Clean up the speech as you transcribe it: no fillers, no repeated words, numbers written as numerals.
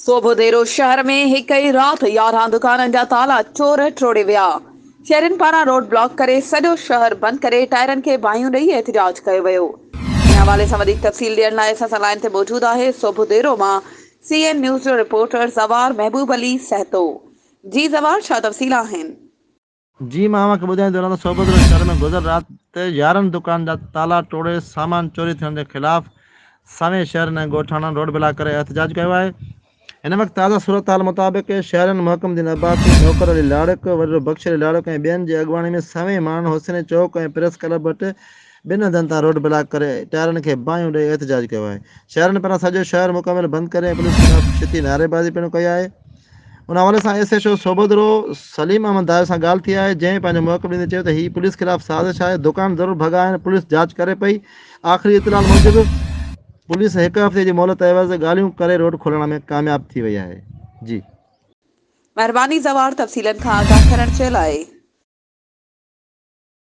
سوڀوديرو شهر ۾ هڪ ئي رات 11 دڪانن جا تالا چور ٽوڙي ويا، شهرين پاران روڊ بلاڪ ڪري سڄو شهر بند ڪري ٽائرن کي باهيون ڏئي احتجاج ڪيو ويو. ان حوالي سان وڌيڪ تفصيل ڏيڻ لاء اسان سان لائين تي موجود آهي سوڀوديرو مان سي اين نيوز جو رپورٽر زوار محبوب علي سهتو. جي زوار ڇا تفصيل آهن؟ جي مان اوهان کي ٻڌائيندو رهان ته سوڀوديرو شهر ۾ گذريل رات 11 دڪانن جا تالا ٽوڙي سامان چوري ٿيڻ جي خلاف سوين شهرين ۽ ڳوٺاڻن روڊ بلاڪ ڪري احتجاج ڪيو آهي. هن وقت تازه صورتحال مطابق شهرين محڪم الدين عباسي، نوڪر علي لاڙڪ، وڏيرو بخش علي لاڙڪ ۽ ٻين جي اڳواڻي ۾ سوين ماڻهن حسيني چوڪ ۽ پريس ڪلب وٽ ٻن هنڌن تان روڊ بلاڪ ڪري ٽائرن کي باهيون ڏئي احتجاج ڪيو آهي. شهرين پاران سڄو شهر مڪمل بند ڪري ۽ پوليس خلاف ڇتي نعريبازي پڻ ڪئي آهي. ان حوالي سان S H O Sobhodero Saleem Ahmed Dayo سان ڳالهه ٿي آهي جنهن پنهنجو موقف ڏيندي چيو ته هي پوليس خلاف سازش آهي دڪان ضرور ڀڳا آهن پوليس جاچ ڪري پئي آخري اطلاع موجب پوليس هڪ هفتي جي مهلت عيوض ڳالهيون ڪري روڊ کولڻ ۾ ڪامياب ٿي وئي آهي. جي. مهرباني زوار تفصيلن کان آگاهه ڪرڻ جي لاء.